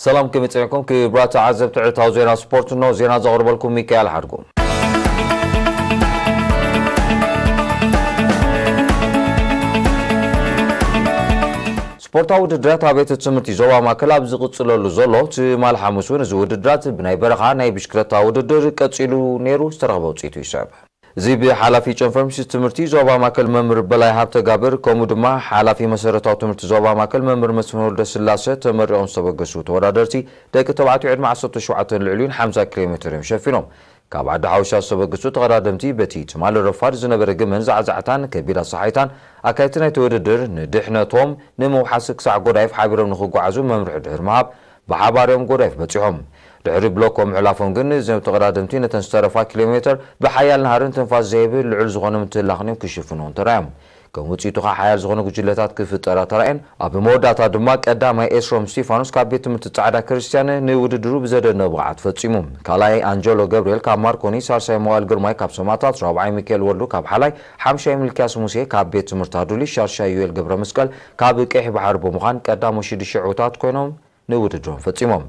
ሰላም፣ ከመይ ጸኒሕኩም ክቡራት ተዓዘብቲ ዕለታዊ ዜና ስፖርት? እነሆ ዜና ዘቕርበልኩም ሚካኤል ሓድጉ። ስፖርታዊ ውድድራት ኣብ ቤት ትምህርቲ ዞባ ማእከል ኣብ ዝቕጽለሉ ዘሎ ትማል ሓሙስ እውን እዚ ውድድራት ብናይ በረኻ ናይ ብሽክለታ ውድድር ቀጺሉ ነይሩ። ዝተረኽበ ውጽኢቱ ይስዕብ። እዚ ብሓላፊ ጨንፈር ምሽት ትምህርቲ ዞባ ማእከል መምህር በላይ ሃብተጋብር፣ ከምኡ ድማ ሓላፊ መሰረታዊ ትምህርቲ ዞባ ማእከል መምህር መስፍን ወልደስላሰ ተመሪቖም ዝተበገሱ ተወዳደርቲ ደቂ ተባዕትዮ ዕድመ ዓሰርተ ሸውዓተ ልዕሊኡን ሓምሳ ኪሎ ሜትር እዮም ሸፊኖም። ካብ ዓዲ ሓውሻ ዝተበገሱ ተቐዳደምቲ በቲ ትማሊ ረፋድ ዝነበረ ግመን ዛዕዛዕታን ከቢድ ኣሳሓይታን ኣካየድቲ ናይቲ ውድድር ንድሕነቶም ንምውሓስ ክሳዕ ጎዳይፍ ሓቢሮም ንኽጓዓዙ መምርሒ ድሕሪ ምሃብ ብሓባር እዮም ጎዳይፍ በጺሖም። ድሕሪ ብሎኮ ምሕላፎም ግን እዞም ተቐዳደምቲ ነተን ዝተረፋ ኪሎ ሜትር ብሓያል ናህርን ትንፋስ ዘይህብ ልዑል ዝኾነ ምትህልላኽን እዮም ክሽፍንዎን ተራእዮም። ከም ውጽኢቱ ኸኣ ሓያል ዝኾነ ጉጅለታት ክፍጠራ ተራእየን። ኣብ መወዳእታ ድማ ቀዳማይ ኤስሮም ስቲፋኖስ ካብ ቤት ትምህርቲ ጻዕዳ ክርስትያን ንውድድሩ ብዘደንቕ ብቕዓት ፈጺሙ። ካልኣይ ኣንጀሎ ገብርኤል ካብ ማርኮኒ፣ ሳልሳይ መዋእል ግርማይ ካብ ሰማእታት፣ ራብዓይ ሚካኤል ወልዱ ካብ ሓላይ፣ ሓምሻይ ሚልክያስ ሙሴ ካብ ቤት ትምህርቲ ኣዱሊ፣ ሻድሻይ ዩኤል ገብረ መስቀል ካብ ቀይሕ ባሕሪ ብምዃን ቀዳሞት ሽዱሽተ ዕዉታት ኮይኖም ንውድድሮም ፈጺሞም።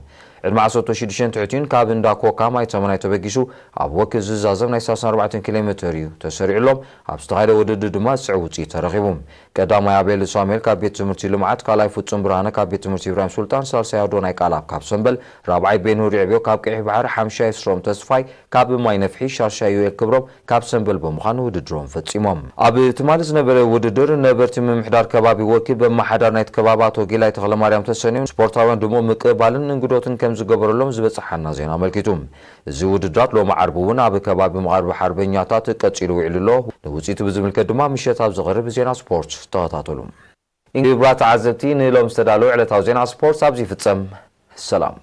ዕድመ ዓሰርተ ሽዱሽተን ትሕቲኡን ካብ እንዳ ኮካ ማይ ተመናይ ተበጊሱ ኣብ ወኪል ዝዛዘም ናይ ሰላሳን ኣርባዕተን ኪሎ ሜትር እዩ ተሰሪዑሎም። ኣብ ዝተኻየደ ውድድር ድማ ዝስዕብ ውጽኢት ተረኺቡ። ቀዳማይ ኣቤል ሳሙኤል ካብ ቤት ትምህርቲ ልምዓት፣ ካልኣይ ፍጹም ብርሃነ ካብ ቤት ትምህርቲ ኢብራሂም ሱልጣን፣ ሳልሳይ ኣዶናይ ቃልኣብ ካብ ሰምበል፣ ራብዓይ ቤንሁር ይዕብዮ ካብ ቀይሕ ባሕሪ፣ ሓምሻይ ስሮም ተስፋይ ካብ ማይ ነፍሒ፣ ሻድሻይ ዩኤል ክብሮም ካብ ሰምበል ብምዃን ውድድሮም ፈጺሞም። ኣብ ትማሊ ዝነበረ ውድድር ነበርቲ ምምሕዳር ከባቢ ወኪል ብኣመሓዳር ናይቲ ከባቢ ኣቶ ጊላይ ተኽለማርያም ተሰንዮም ስፖርታውያን ድሙቕ ምቅብባልን እንግዶትን ከም ዝገበረሎም ዝበጽሓና ዜና ኣመልኪቱ። እዚ ውድድራት ሎሚ ዓርቢ እውን ኣብ ከባቢ መቓርቢ ሓርበኛታት ቀጺሉ ውዒሉ ኣሎ። ንውጽኢቱ ብዝምልከት ድማ ምሸት ኣብ ዝቐርብ ዜና ስፖርት ተኸታተሉ። ክቡራት ተዓዘብቲ፣ ንሎም ዝተዳለዉ ዕለታዊ ዜና ስፖርት ኣብዚ ይፍጸም። ሰላም።